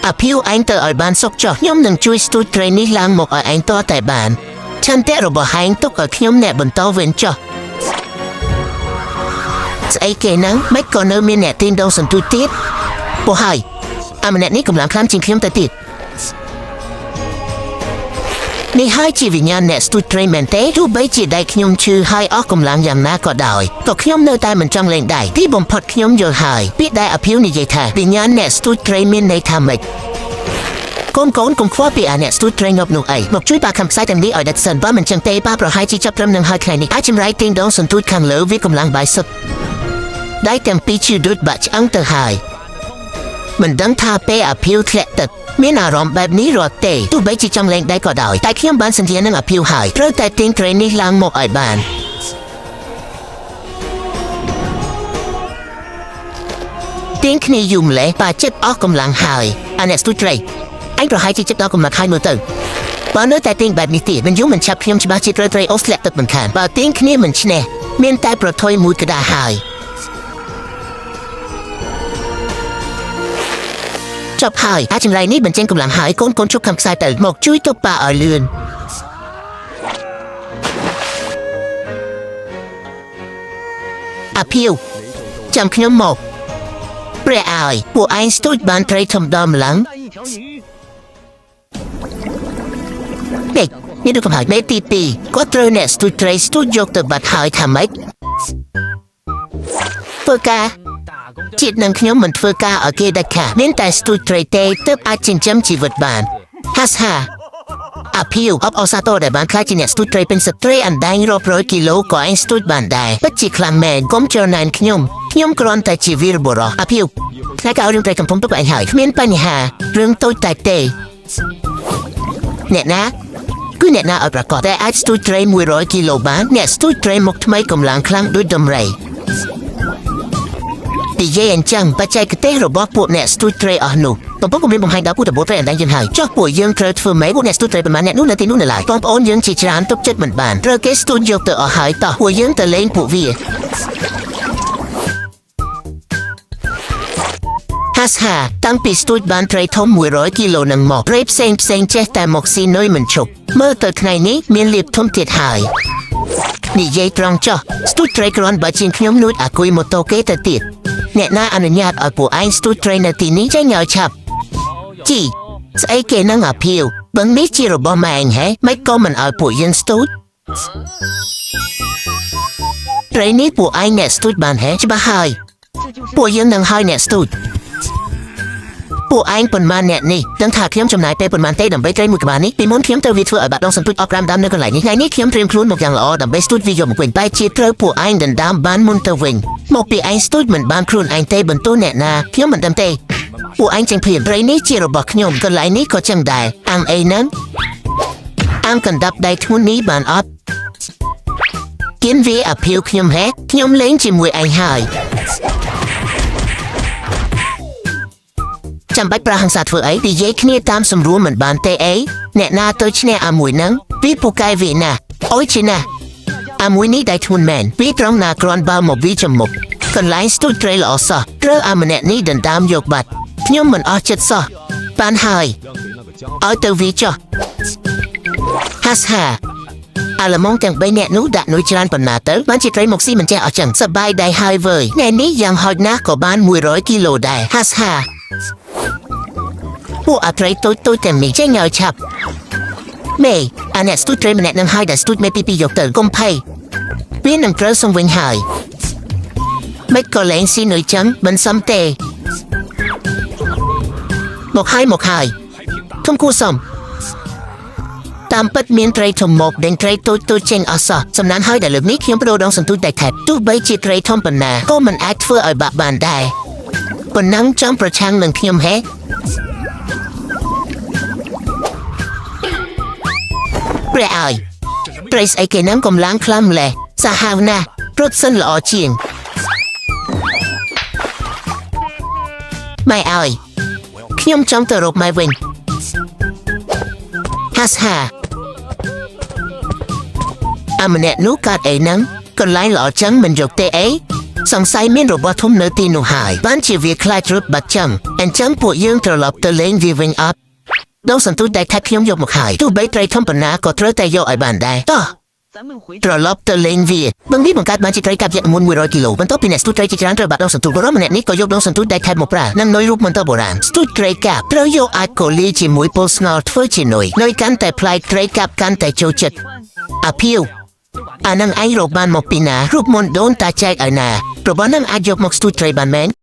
អាភីវឯងទៅឲ្យបានសុខចុះខ្ញុំនឹងជួយស្ទូចត្រីនេះឡើងមកឲ្យឯងតតែបានឆន្ទៈរបស់ឯងទុកឲ្យខ្ញុំអ្នកបន្តវិញចុះស្អីគេហ្នឹងមិនក៏នៅមានអ្នកទាញដងសន្ទូចទៀតពោះហើយអាម្នាក់នេះកម្លាំងខ្លាំងជាងខ្ញុំទៅទៀតនេះហើយជាវិញ្ញាណអ្នកស្ទូចត្រីមែនទេទោះបីជាដៃខ្ញុំឈឺហើយអស់កម្លាំងយ៉ាងណាក៏ដោយក៏ខ្ញុំនៅតែមិនចង់លែងដៃទីបំផុតខ្ញុំយល់ហើយពាក្យដែលអភិវនិយាយថាវិញ្ញាណអ្នកស្ទូចត្រីមានន័យថាម៉េចកូនកូនកុំខ្វល់ពីអាអ្នកស្ទូចត្រីងប់នោះអីមកជួយប៉ាខំខ្សែទាំងនេះឲ្យដាច់សិនបើមិនចឹងទេប៉ាប្រហែលជាចាប់ត្រឹមនឹងហើយថ្ងៃនេះអាចចម្រៃទាញដងសន្ទូចខាងលើវាកម្លាំងបាយសុទ្ធដៃទាំងពីរឈឺដូចបាក់ឆ្អឹងទៅហើយមិនដឹងថាពេលអាភីវធ្លាក់ទឹកមានអារម្មណ៍បែបនេះរាល់ទេទោះបីជាចង់លែងដៃក៏ដោយតែខ្ញុំបានសន្យានឹងអាភីវហើយត្រូវតែទាញត្រីនេះឡើងមកឲ្យបានទាញគ្នាយូរម្លេះប៉ាចិត្តអស់កម្លាំងហើយអាអ្នកស្ទូចត្រីអញប្រហែលជាចិត្តដល់កម្លាំងហើយមើលទៅបើនៅតែទាញបែបនេះទៀតមិនយូរមិនឆាប់ខ្ញុំច្បាស់ជាត្រូវត្រីអូសធ្លាក់ទឹកមិនខានបើទាញគ្នាមិនឈ្នះមានតែប្រថុយមួយក្តារហើយចប់ហើយអាចចម្លៃនេះបញ្ចេញកម្លាំងហើយកូនកូនជប់ខំខ្សែទៅមកជួយទប់ប៉ាឲ្យលឿនអាភីវចាំខ្ញុំមកព្រះឲ្យពួកឯងស្ទូចបានត្រីធំដុំឡើង 那一条鱼。 នេះនេះដូចកំហើយមេទី2គាត់ត្រូវអ្នកស្ទូចត្រីស្ទូចយកទៅបាត់ហើយថាម៉េចធ្វើការ 大公 ជាតិនឹងខ្ញុំមិនធ្វើការឲ្យគេដាច់ខាតមានតែស្ទូចត្រីទេទើបអាចចិញ្ចឹមជីវិតបានហាសហាអាភីវអបអសាទរដែលបានខ្លាចជាអ្នកស្ទូចត្រីពេញស្ត្រីអណ្ដែងរាប់រយគីឡូក៏ឯងស្ទូចបានដែរពិតជាខ្លាំងមែនកុំច្រណែនខ្ញុំខ្ញុំគ្រាន់តែជាវីរបុរសអាភីវថ្ងៃក៏ឲ្យរឿងត្រីកំពុងទុកឯងហើយគ្មានបញ្ហារឿងតូចតែទេអ្នកណាគឺអ្នកណាឲ្យប្រកាសតែអាចស្ទូចត្រី100គីឡូបានអ្នកស្ទូចត្រីមុខថ្មីកម្លាំងខ្លាំងដូចដំរី និយាយអញ្ចឹងបច្ចេកទេសរបស់ពួកអ្នកស្ទូចត្រីអស់នោះកំពុងគំរាមបង្ហាញដល់ពួកតបត្រីអណ្ដែងយើងហើយចុះពួកយើងត្រូវធ្វើម៉េចពួកអ្នកស្ទូចត្រីប្រមាណអ្នកនោះនៅទីនោះនៅឡើយបងប្អូនយើងជាច្រើនទុកចិត្តមិនបានត្រូវគេស្ទូចយកទៅអស់ហើយតោះពួកយើងទៅលេងពួកវាហាសហាតាំងពីស្ទូចបានត្រីធំ100គីឡូនឹងមកត្រីផ្សេងផ្សេងចេះតែមកស៊ីនុយមិនឈប់មើលទៅថ្ងៃនេះមានលៀបធំទៀតហើយនិយាយត្រង់ចុះស្ទូចត្រីគ្រាន់បើជាងខ្ញុំនួចអាគុយម៉ូតូគេទៅទៀតអ្នកណាអនុញ្ញាតឲ្យពួកឯងស្ទូចត្រីនៅទីនេះចេញឲ្យឆាប់ជីស្អីគេនឹងអាភៀវបឹងនេះជារបស់ម៉ែឯងហេមិនក៏មិនឲ្យពួកយើងស្ទូចត្រីនេះពួកឯងអ្នកស្ទូចបានហេច្បាស់ហើយ 这就是 ពួកយើងនឹងឲ្យអ្នកស្ទូចពួកឯងប៉ុន្មានអ្នកនេះដឹងថាខ្ញុំចំណាយពេលប៉ុន្មានទេដើម្បីត្រីមួយក្បាលនេះពីមុនខ្ញុំត្រូវវាធ្វើឲ្យបាត់ដងសន្ទូចអស់5ដើមនៅកន្លែងនេះថ្ងៃនេះខ្ញុំត្រៀមខ្លួនមកយ៉ាងល្អដើម្បីស្ទូចវាយកមកវិញបែរជាត្រូវពួកឯងដណ្ដើមបានមុនទៅវិញមកពីឯងស្ទូចមិនបានខ្លួនឯងទេបន្ទោសអ្នកណាខ្ញុំមិនដឹងទេពួកឯងចេញភ្លាមត្រីនេះជារបស់ខ្ញុំកន្លែងនេះក៏ចឹងដែរអាំងអីហ្នឹងអាំងកណ្ដាប់ដៃធ្ងន់នេះបានអត់គៀនវាអាភៀវខ្ញុំហេខ្ញុំលេងជាមួយឯងហើយ ចាំបាច់ប្រើហង្សាធ្វើអីនិយាយគ្នាតាមសម្រួលមិនបានទេអីអ្នកណាទៅឈ្នះអាមួយហ្នឹងពីពូកែវាណាអូយជាណាអាមួយនេះដៃធ្ងន់មែនពីត្រង់ណាគ្រាន់បើមកវាចំមុខកន្លែងស្ទូចត្រីល្អសោះត្រូវអាម្នាក់នេះដណ្ដើមយកបាត់ខ្ញុំមិនអស់ចិត្តសោះបានហើយឲ្យទៅវាចុះហាសហាអាឡម៉ុងទាំង3នាក់នោះដាក់នុយច្រើនប៉ុណ្ណាទៅបានជាត្រីមកស៊ីមិនចេះអស់ចឹងសប្បាយដៃហើយវើយថ្ងៃនេះយ៉ាងហោចណាស់ក៏បាន100គីឡូដែរហាសហា ពួកអាត្រីតូចតូចទាំងនេះចេញឲ្យឆាប់មេអាអ្នកស្ទូចត្រីម្នាក់នឹងហើយដែលស្ទូចមេពីពីយកទៅកុំភ័យវានឹងត្រូវសង្វិញហើយមិនក៏លែងស៊ីនុយចឹងមិនសមទេមកហើយមកហើយធំគួរសមតាមពិតមានត្រីធំមកដេញត្រីតូចតូចចេញអស់សោះសំណាងហើយដែលលើកនេះខ្ញុំប្ដូរដងសន្ទូចតែខែទោះបីជាត្រីធំប៉ុណ្ណាក៏មិនអាចធ្វើឲ្យបាក់បានដែរប៉ុណ្ណឹងចង់ប្រឆាំងនឹងខ្ញុំហេ ព្រះឲ្យត្រីស្អីគេនឹងកម្លាំងខ្លាំងម្លេះសាហាវណាស់រត់សិនល្អជាងម៉ែឲ្យខ្ញុំចង់ទៅរកម៉ែវិញហាសហាអាម្នាក់នោះកាត់អីហ្នឹងកន្លែងល្អចឹងមិនយកទេអី សង្ស័យមានរបស់ធំនៅទីនោះហើយបានជាវាខ្លាចរត់បាត់ចឹងអញ្ចឹងពួកយើងត្រឡប់ទៅលេងវាវិញអត់ដងសន្ទូចដែលខាត់ខ្ញុំយកមកហើយទោះបីត្រីធំប៉ុណ្ណាក៏ត្រូវតែយកឲ្យបានដែរតោះ 咱们回 ត្រឡប់ទៅលេងវាបឹងនេះបង្កើតបានជាត្រីកាប់យក្សមុន100គីឡូបន្ទាប់ពីអ្នកស្ទូចត្រីជាច្រើនត្រូវបាត់ដងសន្ទូចបុរសម្នាក់នេះក៏យកដងសន្ទូចដែលខែបមកប្រើនិងនុយរូបមន្តបុរាណស្ទូចត្រីកាប់ត្រូវយកអាចកូលីជាមួយពលស្ងល់ធ្វើជានុយនុយកាន់តែប្លែកត្រីកាប់កាន់តែចូលចិត្តអាភៀវអានឹងឯងរកបានមកពីណារូបមន្តដូនតាចែកឲ្យណារបស់នឹងអាចយកមកស្ទូចត្រីបានមែន។